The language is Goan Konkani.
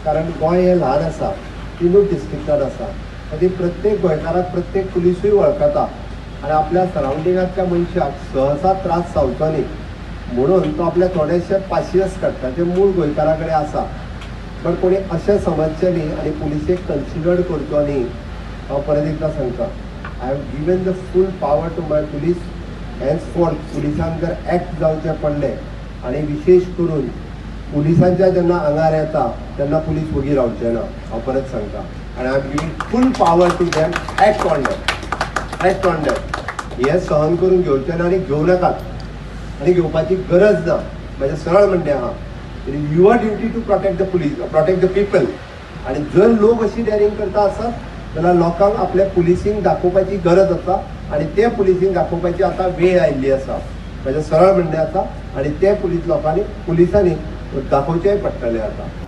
कारण गोंय हें ल्हान आसा, तिनूच डिस्ट्रिक्टान आसा. खातीर प्रत्येक गोंयकाराक प्रत्येक पुलिसूय वळखता आनी आपल्या सरावंडिंगांतल्या मनशाक सहसा त्रास जावचो न्ही म्हणून तो आपल्या थोडेशे पाशियस काडटा जे मूळ गोंयकारा कडेन आसा. बट कोणी अशें समजचें न्ही आनी पुलिसेक कन्सिडर करचो न्ही. हांव परत एकदां सांगता, I have given the full power to my police. Henceforth पुलिसांक जर एक्ट जावचें पडलें आनी विशेश करून पुलिसांच्या जेन्ना आंगार येता तेन्ना पुलीस वगी रावचे ना. हांव परत सांगता, आनी I am giving full power to them, act on them, act on them. हें सहन करून घेवचें ना आनी घेवं नाकात आनी घेवपाची गरज ना. म्हजें सरळ म्हणणें आहा, it is your duty to protect the police, protect the people. आनी जर लोक अशी डॅरिंग करता आसत जाल्यार लोकांक आपलें पुलिसींग दाखोवपाची गरज आसा आनी तें पुलिसींग दाखोवपाची आतां वेळ आयिल्ली आसा. म्हजें सरळ म्हणणें आसा आनी तें पुलीस लोकांनी, पुलिसांनी दाखोवचेंय पडटलें आतां.